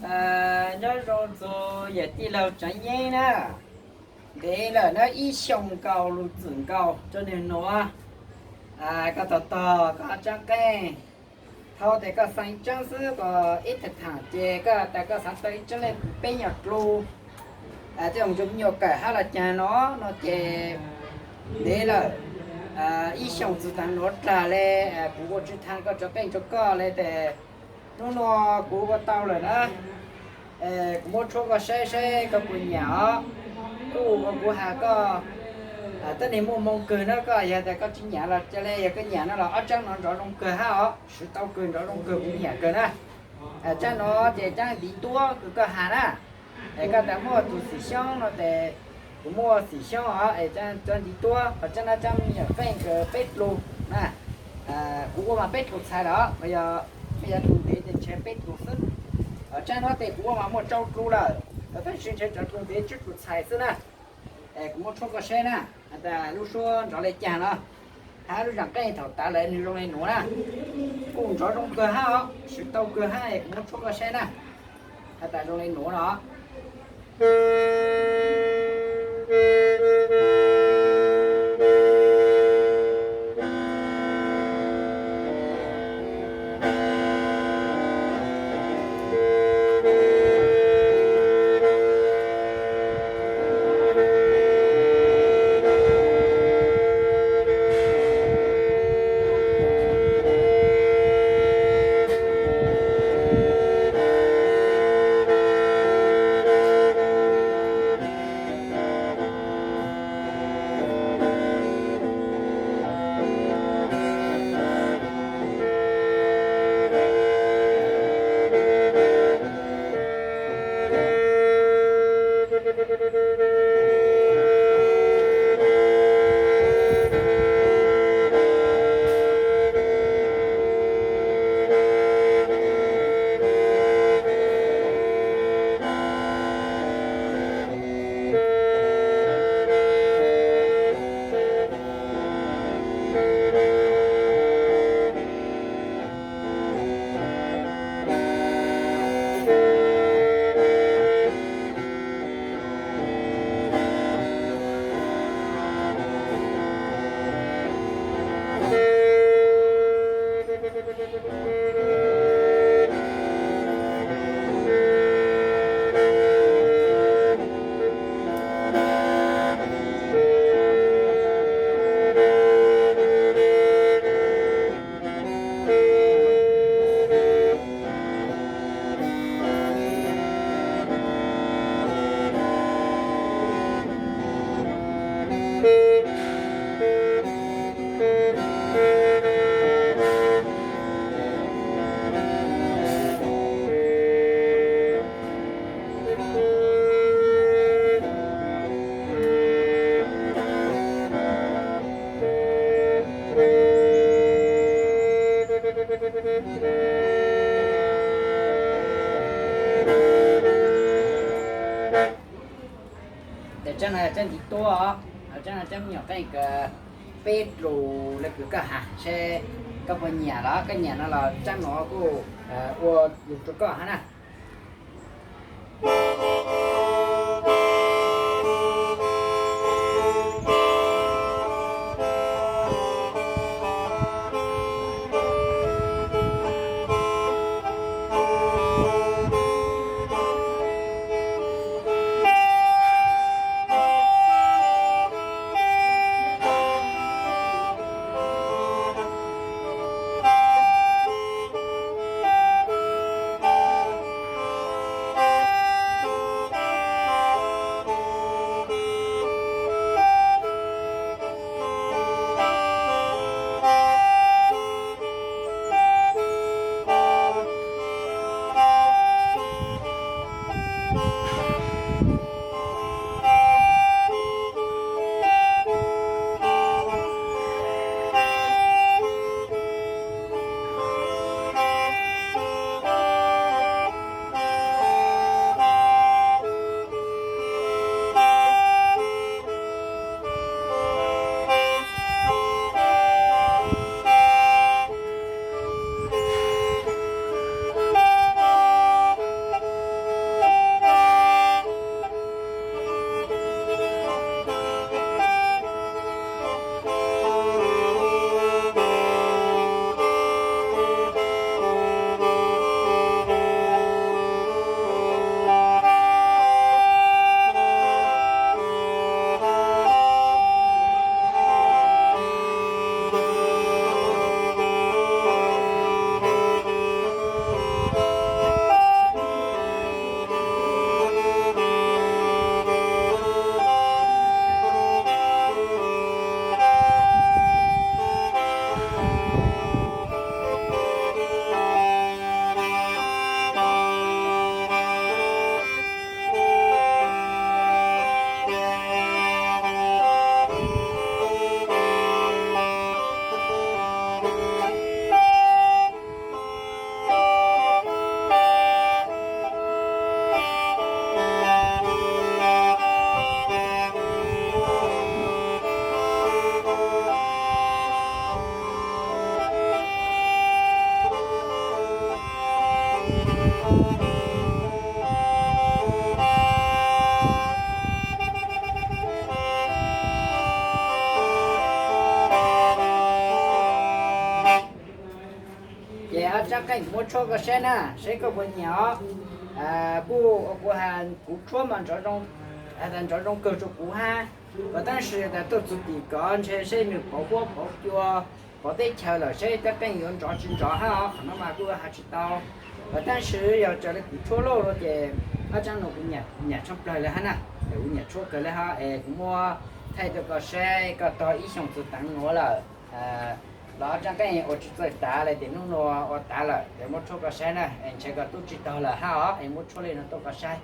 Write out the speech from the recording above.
Nyob zoo txog yawm tij laug tsav yeeb na, ntev lawm na ib xyoos nkaus lus txwm nkaus rau nws nuav. Koj tog tog koj tsaab qeej, thaum tes koj xaav ib tsaab xwb, koj ib tag thaam ces koj tas koj xaav tau ib tsaab le peb nyuag dlus, tej zoo ntsuj me nyuam kawm hab los caag no, no ces ntev lawm, ib xyoos txug taag nuav dlaag le, kuv ua tsi thaag koj tsav qeej rua koj le tes hnub nuav kuv ua tau lawm na. Kuv muab tshuab koj saib saib koj puas nyam os. Kuj ua kuv has koj, tuab neeg muaj moo kawg na, koj yog tas koj tsi nyam los ca le, yog koj nyam no los ob tsaab no nrov zoo kawg hab os, swv tau kawg, nrov zoo kawg, kuv nyam kawg na. Tsaab no ces tsaab ntiv tuab kws koj has na. Es koj tas muaj tug xim xyoob no tes kuv muaj xim xyoob os, es tsaab ntiv tuab, ho tsaab no tsaab me nyuam qeej kws peb dlus na. Kuv ua mas peb dlus txhais lawm, yog, yog dlus ntev ces ntshe peb dlus xwb. Tsaab no tes kuv ua mas muaj tsau dlus lawm, tab sis ntshe cov dlus ntev tsib dlus txhais xwb na. Es kuv muab tshuab koj saib na, has tas lub suab nrov le caag no, hab lub zam qeej thaum tas lawm nwg zoo le nuav na. Kuj nrov zoo kawg hab os, swv tau kawg hab, es kuv muab tshuab koj saib na, has tas zoo le nuav no. Tsaab no tsaab ntiv tuab, tsaab no tsaab me nyuam qeej kws peb dlus le kws koj has, seb koj puas nyam los, koj nyam no los tsaab nuav kuj ua lug rua koj hab na. Tshuab koj saib na, saib koj puas nyiam os. Kuj ua kuv has kuv tshuab mas nrov zoo, has tas nrov zoo kawg rau kuv hab. Tab sis tas tuaj txug tim kov ntshe seb nwg pov huab pov cua, pov teb chaws lawm seb cov qeej yuav nrov tsis nrov hab os. Qhov no mas kuj has tsis tau. Tab sis yog raws li kuv tshuab loj no ces ob tsaab no kuv nyiam tshaj plawg le hab na. Kuv nyiam tshuab kawg le hab es kuv muab thaij rau koj saib, koj tog ib xyoos txug teev nuav lawm los ob tsaab qeej ua tsis txawj tav le, ces nub nua ua tav lawm es muab tshuab koj saib na, es ntshe koj tub tsis tog lawm hab os, es muab tshuab le no tuaj koj saib.